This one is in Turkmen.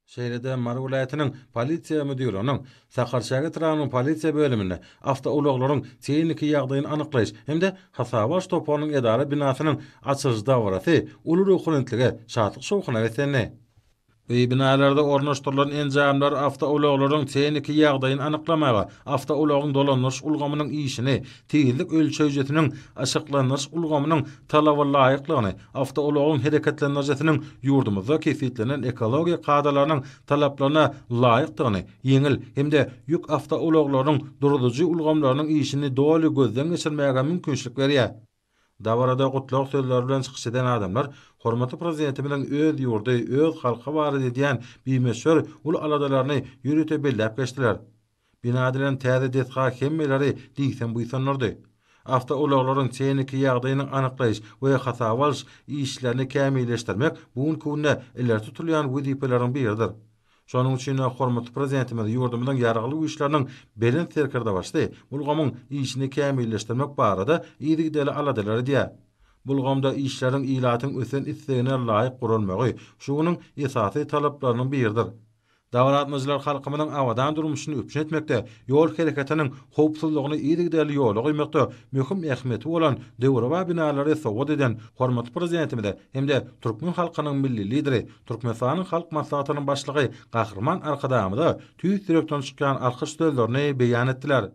Şeýle-de Mary welaýatynyň Polisiýa müdirliginiň Sakarçäge etrabynyň polisiýa bölüminde awtoulaglaryň tehniki ýagdaýyny anyklaýyş hem-de hasaba alyş toparynyň edara binasynyň açylyş dabarasy uly ruhubelentlige, şatlyk-şowhuna beslendi. Bu binalarda ornaşdyrylan enjamlar awtoulaglaryň tehniki ýagdaýyny anyklamaga, awtoulagyň dolandyryş ulgamynyň işini, tizlik ölçeýjisiniň yşyklandyryş ulgamynyň talaba laýyklygyny, awtoulagyň hereketlendirijisiniň ýurdumyzda kesgitlenen ekologiýa kadalarynyň talaplaryna laýykdygyny, ýeňil hem-de ýük awtoulaglarynyň duruzujy ulgamlarynyň işini doly gözden geçirmäge mümkinçilik berýär. Dabarada gutlag sözleri bilen çykyş eden adamlar hormatly Prezidentimiziň öz ýurdy, öz halky barada edýän bimöçber uly aladalaryny ýörite belläp geçdiler. Bina edilen täze desga hemmeleri diýseň buýsandyrdy. Awtoulaglaryň tehniki ýagdaýynyň anyklaýyş we hasaba alyş işlerini kämilleşdirmek bu günki günde ileri tutulýan wezipeleriň biridir. Şonuň üçin-de hormatly Prezidentimiz ýurdumyzyň Ýaragly Güýçleriniň Belent Serkerdebaşysy ulgamyň işini kämilleşdirmek barada yzygiderli aladalar edýär. Bu ulgamda işleriň ilatyň ösen islegine laýyk guralmagy şu günüň esasy talaplarynyň biridir. Dabara gatnaşyjylar halkymyzyň abadan durmuşyny üpjün etmekde, ýol hereketiniň howpsuzlygyny yzygiderli ýola goýmakda möhüm ähmiýeti bolan döwrebap binalary sowgat eden hormatly Prezidentimize hem-de türkmen halkynyň Milli Lideri, Türkmenistanyň Halk Maslahatynyň Başlygy Gahryman Arkadagymyza tüýs ýürekden çykýan alkyş sözlerini beýan etdiler.